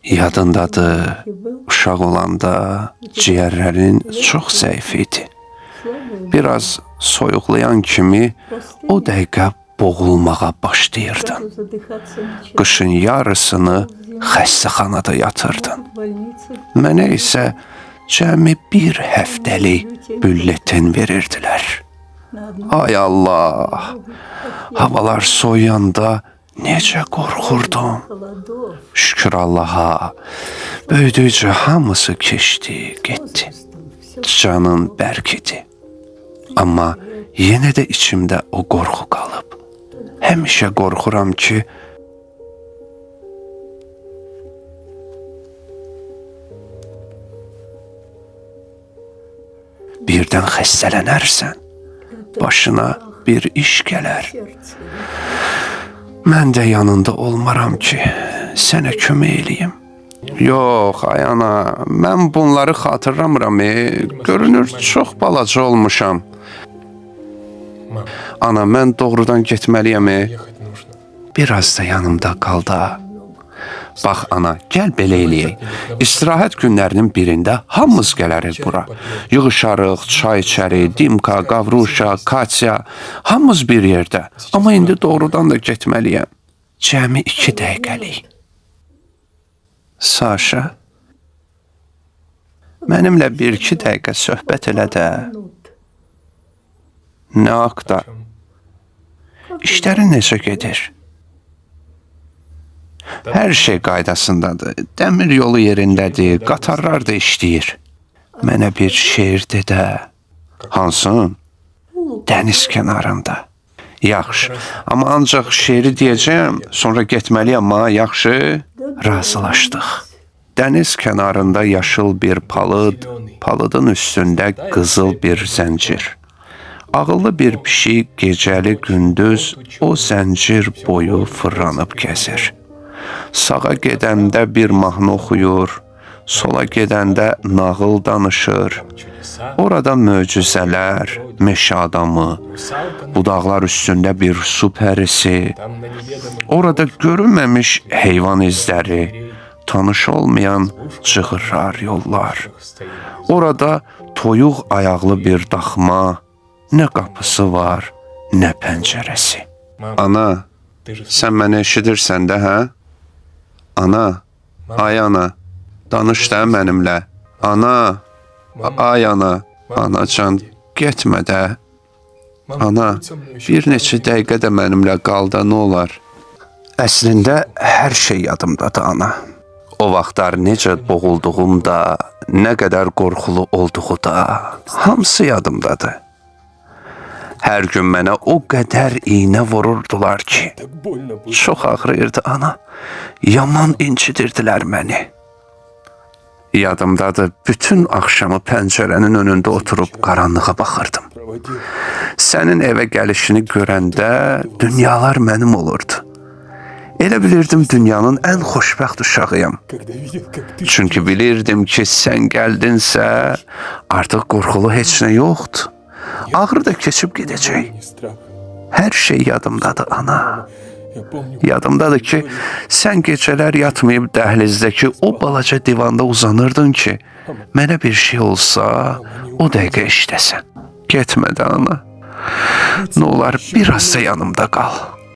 Yadındadır, uşaq olanda ciyərlərin çox zəif idi. Biraz soyuqlayan kimi o dəqiqə boğulmağa başlayırdın. Qışın yarısını xəstəxanada yatırdın. Mənə isə cəmi bir həftəlik bülleten verirdilər. Ay Allah! Havalar soyuyanda necə qorxurdum. Şükür Allaha, böyüdükcə hamısı keçdi, getdi. Canın bərkidi. Amma yenə də içimdə o qorxu qalıb. Həmişə qorxuram ki, birdən xəstələnərsən, başına bir iş gələr. Mən də yanında olmaram ki, sənə kömək eləyim. Yox, ay ana, mən bunları xatırlamıram. Görünür çox balaca olmuşam. Ana, mən doğrudan getməliyəm. Biraz da yanımda qal da. Bax ana, gəl belə eləyək. İstirahət günlərinin birində hamımız gələrik bura. Yığışarıq, çay içərik, Dimka, Qavruşa, Katya, hamımız bir yerdə. Amma indi doğrudan da getməliyəm. Cəmi 2 dəqiqəlik. Saşa, mənimlə 1-2 dəqiqə söhbət elə də. Nə haqda? İşlərin necə gedir? Hər şey qaydasındadır. Dəmir yolu yerindədir, qatarlar da işləyir. Mənə bir şeir de də. Hansın? Dəniz kənarında. Yaxşı, amma ancaq şeiri deyəcəyəm, sonra getməliyəm ha, yaxşı? Razılaşdıq. Dəniz kənarında yaşıl bir palıd, palıdın üstündə qızıl bir zəncir. Ağıllı bir pişik gecəli gündüz o zəncir boyu fırlanıb gəzir. Sağa gedəndə bir mahnı oxuyur, sola gedəndə nağıl danışır. Orada möcüzələr, meşə adamı, budaqlar üstündə bir su pərisi, orada görünməmiş heyvan izləri, tanış olmayan cığırlar, yollar. Orada toyuq ayaqlı bir daxma, nə qapısı var, nə pəncərəsi. Ana, sən məni eşidirsən də, hə? Ana, ay ana, danış da mənimlə. Ana, ay ana, anacan, getmə də. Ana, bir neçə dəqiqə də mənimlə qal da, nə olar? Əslində hər şey yadımdadır, ana. O vaxtlar necə boğulduğum da, nə qədər qorxulu olduğu da, hamısı yadımdadır. Hər gün mənə o qədər iynə vururdular ki, çox ağrıyırdı ana. Yaman incidirdilər məni. Yadımdadır, bütün axşamı pəncərənin önündə oturub qaranlığa baxırdım. Sənin evə gəlişini görəndə dünyalar mənim olurdu. Elə bilirdim dünyanın ən xoşbəxt uşağıyam. Çünki bilirdim ki, sən gəldinsə, artıq qorxulu heç nə yoxdur. Ağrı da keçib gedəcək. Hər şey yadımdadır, ana. Yadımdadır ki, sən gecələr yatmayıb dəhlizdəki o balaca divanda uzanırdın ki, mənə bir şey olsa, o dəqiqə işləsən. Getmə də, ana. Nə olar, biraz da yanımda qal.